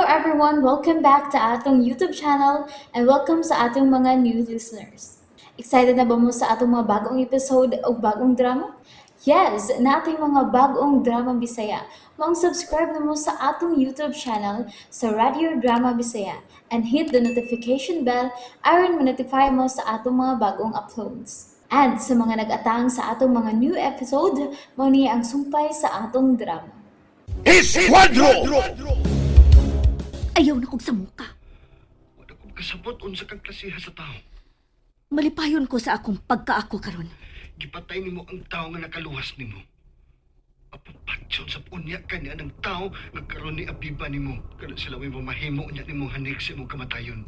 everyone! Welcome back to atong YouTube channel and welcome sa atong mga new listeners. Excited na ba mo sa atong mga bagong episode o bagong drama? Yes! Naa tay mga bagong drama Bisaya. Maong subscribe na mo sa atong YouTube channel sa Radio Drama Bisaya and hit the notification bell aron ma-notify mo sa atong mga bagong uploads. And sa mga nag-atang sa atong mga new episode, mao ni ang sumpay sa atong drama. Esquadro! Ayaw na kong samuka. Wala kong kasabot unsa kang klasiha sa tao. Malipayon ko sa akong pagkaako karon. Gipatay nimo ang tao nga nakaluwas nimo. Apapatyon sa unya kanya ng tao nga karon ni abiba nimo. Kana sila may mamahimo unya nimo hanig sa imong kamatayon.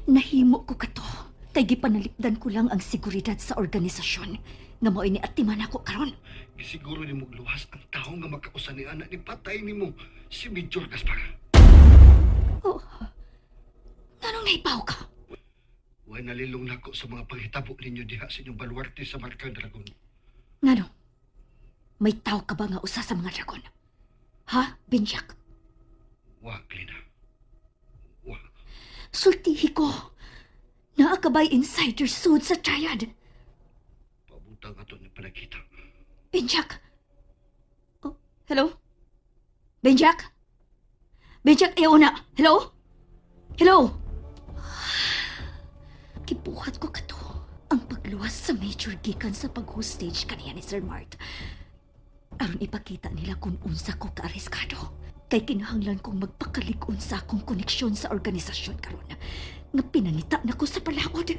Nahimo ko kato. Kay gipanalipdan ko lang ang seguridad sa organisasyon nga mao'y ni atiman ako karon. Gisiguro nimo og luwas ang tao nga makausa ni anak ni patay nimo si Major Gaspar. Oh. Nganong nahibaw ka? Way nalilong nako sa mga panghitabo ninyo diha sa inyong baluarte sa Marka Dragon. Ngano? May tao ka ba nga usa sa mga dragon? Ha, Benjak? Wa, Glina. Wa. Sultihi ko. Naa ka ba'y insider suit sa triad? Pabutang ato ni panagkita. Benjak! Oh, hello? Benjak? Benjak, ayaw na. Hello? Hello? Gibuhat ko kato. Ang pagluwas sa Major gikan sa pag-hostage kaniya ni Sir Mart. Aron ipakita nila kung unsa ko kaariskado. Kay kinahanglan kong magpakalig-on sa akong koneksyon sa organisasyon karon nga pinangita na ko sa palaod.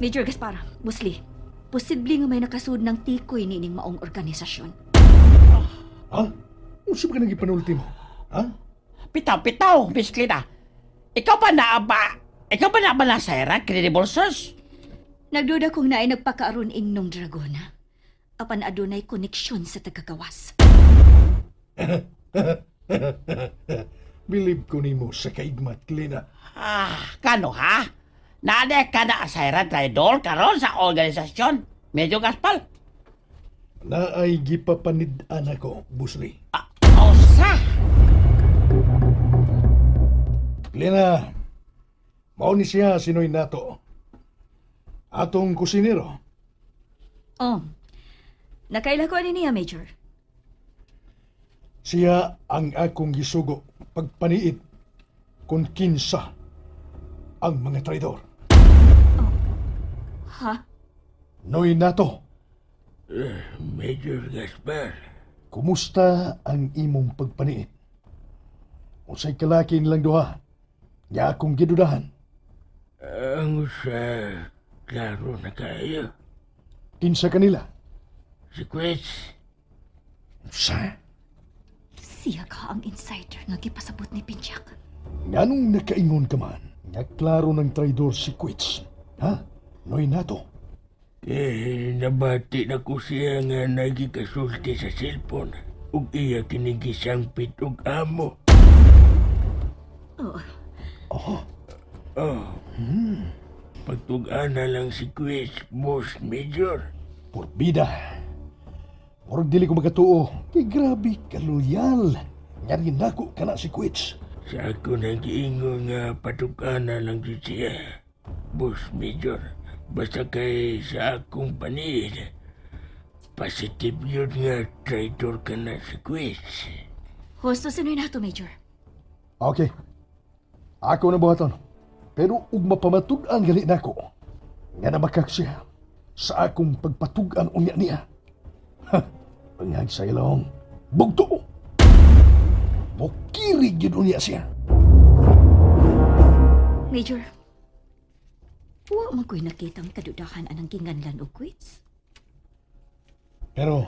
Major Gaspar, Busli, posible nga may nakasud ng tikoy niining maong organisasyon. Ha? Unsa ba ka nang ipanulti mo? Ha? Pitaw, pitaw, Miss Lina. Ikaw ba na ba? Ikaw ba na ba na Sarah, credible source? Nagduda kong naay nagpakaaron ingnong dragona. Apan adunay koneksyon sa tagagawas. Bilib ko nimo sa kaigmat, Lina. Ah, kano ha? Naade ka na Sarah traidor karon sa organisasyon. Medyo gaspal. Naay gipapanid-an ako, Busli. Ah, osa. Lina, mao ni siya sinoy nato. Atong kusinero. Oh, nakaila ko ani niya, Major. Siya ang akong gisugo pagpaniit kung kinsa ang mga traidor. Ha? Noy nato, Major Gaspar, kumusta ang imong pagpaniit? Unsay kalaki nilang duha, nga akong gidudahan. Ang usa klaro na kayo. Kinsa kanila? Si Quetz, Sa? Siya ka ang insider nga gipasabot ni Pinchak. Nganong nakaingon ka man, nga klaro ng traidor si Quits. Ha? Noy nato. Eh, nabati na ko siya nga nagikasulti sa cellphone ug iya kinigisangpit og amo. Oh, Oh, Oh. Pagtug-an na lang si Quetz, Boss Major. porbida. Murag dili ko makatuo. Kay grabe ka loyal. Nga rin nako kana si Quits. Sa ako nagiingon nga patug-an na lang jud siya, Boss Major. Basta kay sa akong paniid, positive yun nga traitor ka na si Quetz. Husto si nato, Major. Okay. Ako na buhaton. Pero ug mapamatud-an gali nako. Nga namakak siya sa akong pagpatug-an unya niya. Ha, pangag sa ilong. Bugto! Mukirig yun unya siya. Major, wa man ko'y nakitang kadudahan anang ginganlan og quits. Pero,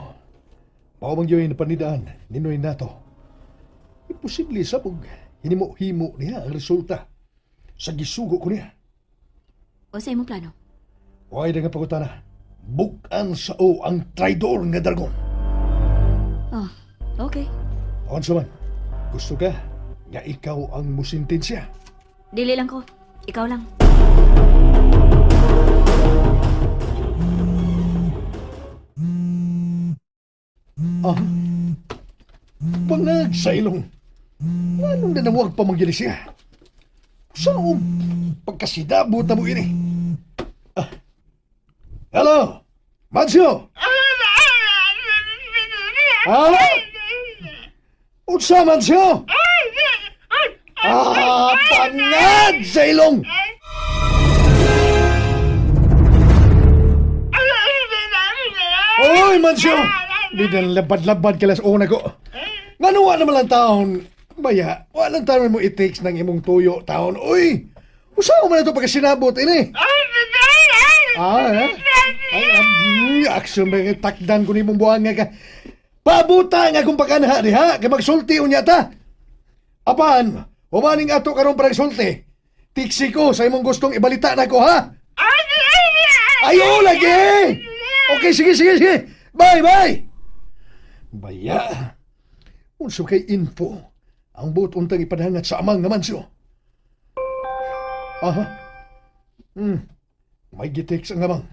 mao bang yun panidaan ni Noy nato. Imposible sa pag hinimo-himo niya ang resulta sa gisugo ko niya. O sa imong plano? Way na nga pagutana. Bukan sa o ang traidor nga dragon. Oh, okay. Unsa man, gusto ka nga ikaw ang musintensya. Dili lang ko. Ikaw lang. Ah, Bangag sa ilong. Anong nanawag pa mangyari siya? Saan pagkasidabot na mo ini? Ah. Hello? Mancio! Ha? Unsa, Mancio? Ah, bangag sa ilong! Oy, Mancio! Bidan labad-labad ka las una ko. Ngano wa naman lang taon? Baya, wa lang taon mo i-text ng imong tuyo taon. Uy! Usa man ito pagkasinabot ini? Ah, eh? Ay, action ba nga takdan ko nimong buwan nga ka. Pabuta nga kung pagkanha diha, kay magsulti unya ta. Apan, humaning ato karon para sulti. Tiksi ko sa imong gustong ibalita na ko ha. Ayo lagi. Okay, sige sige sige. Bye bye. Baya. Unsa kay info ang buot untang ipadhangat sa amang nga mansyo. Aha. May gitext ang amang.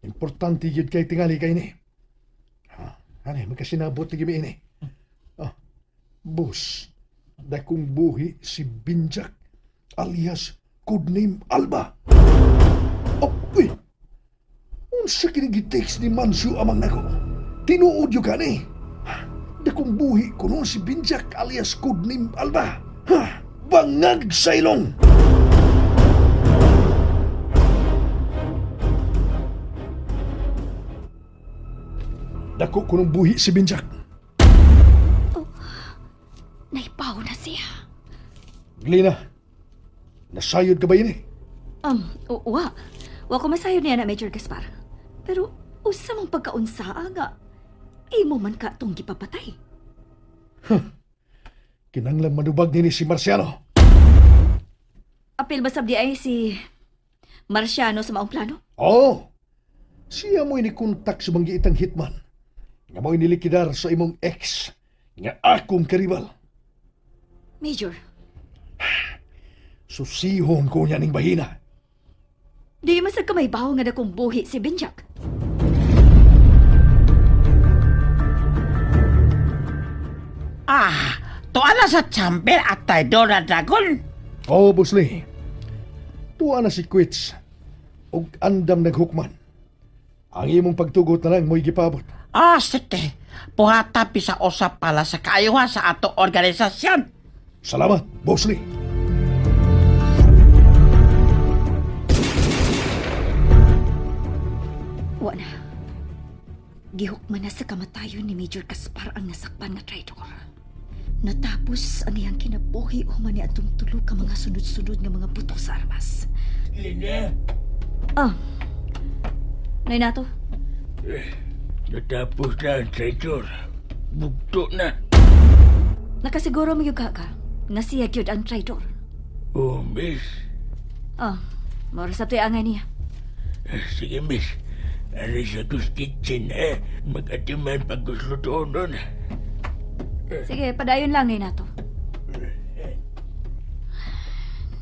Importante yun kay tingali kay ni. Ha, ano, magkasinabot ni ini. Ah, boss, dakong buhi si Binjak alias codename Alba. Oh, uy! Unsa kini gitext ni Mansu amang nako? Tinuod yun ka ni. Dakong buhi kuno si Binjak alias codename Alba. Ha, bangag sa ilong! Dako kunong buhi si Binjak. Naipaw na siya. Glina, nasayod ka ba yun eh? Wa. Wa ko masayod niya na Major Gaspar. Pero usa mong pagkaunsaa nga imo man ka tong gipapatay. Kinanglang manubag nini si Marciano. Apil ba sabdi ay si Marciano sa maong plano? Oo. Siya mo'y nikontak sa manggiitang hitman. Nga mo'y nilikidar sa imong ex. Nga akong karibal. Major, Susihon ko niya ning bahina. di man sad ka may baho nga dakong buhi si Benjak. Ah, tuwa na sa champion at traidor na dragon. Oo, Boss Lee. Tuwa na si Quits. Og andam naghukman. Ang imong pagtugot na lang mo'y gipabot. Ah, sige. Puhata sa usap pala sa kaayuhan sa ato organisasyon. Salamat, Boss Lee. Wa na. Gihukman na sa kamatayon ni Major Gaspar ang nasakpan nga traidor. Natapos ang iyang kinabuhi human ni atong tulo ka mga sunod-sunod nga mga putok sa armas. Lina, Ah. Nay nato. natapos na ang traitor. Bugto na. Nakasiguro mo yung ka nga siya gyud ang traidor. Oh, miss. Ah, mora sa to'y angay niya. Sige, miss. Ari sa kus kitchen, eh. Mag-atiman pag gusto nun. Sige, padayon lang, Nay Nato.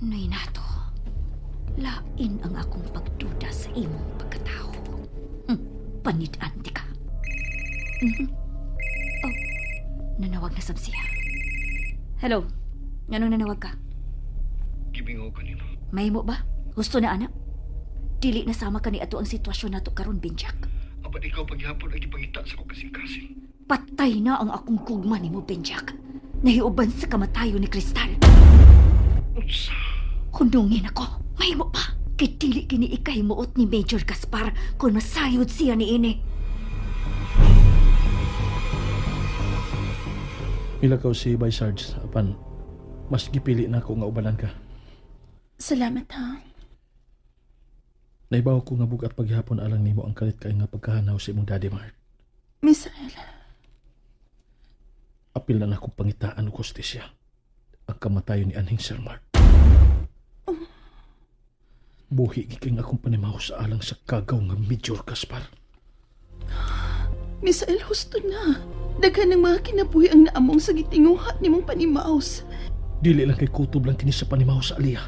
Nay Nato, lain ang akong pagduda sa imong pagkatao. Panid-anti ka. Mhm. Oh, nanawag na sab siya. Hello, nganong nanawag ka? Gibingaw ko nimo. Mahimo ba? Gusto na, anak? Dili na sama ka ni ato ang sitwasyon nato karon, Benjak. Apan ikaw paghapon ang gipangita sa akong kasing-kasing. Patay na ang akong gugma nimo, Benjak. Nahiuban sa kamatayon ni Kristal. Unsa? Hunungin ako. Mahimo pa. Kay dili kini ikahimuot ni Major Gaspar kung masayod siya ni ini. Milakaw si Bay Sarge, apan mas gipili na ako nga ubanan ka. Salamat ha. Naibaw ko nga bugat paghihapon alang nimo ang kalit kay nga pagkahanaw sa imong daddy Mark. Misael, Apil na nako pangitaan og hustisya. Ang kamatayon ni anhing Sir Mark. Buhi giking akong panimaw sa alang sa kagaw nga Major Gaspar. Misael, husto na. Daghan ng mga kinabuhi ang naamong sa gitinguha nimong panimaos. Dili lang kay kutob lang kini sa panimaw sa aliya.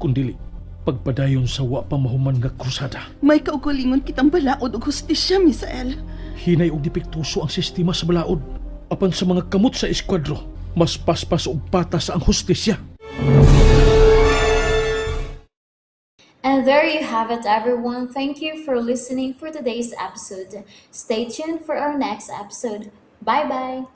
Kundili, pagpadayon sa wa pa mahuman nga krusada. May kaugalingon kitang balaod og hustisya, Misael. Hinay og depektuso ang sistema sa balaod. Apan sa mga kamot sa eskwadro, mas paspas og patas ang hustisya. And there you have it, everyone. Thank you for listening for today's episode. Stay tuned for our next episode. Bye bye.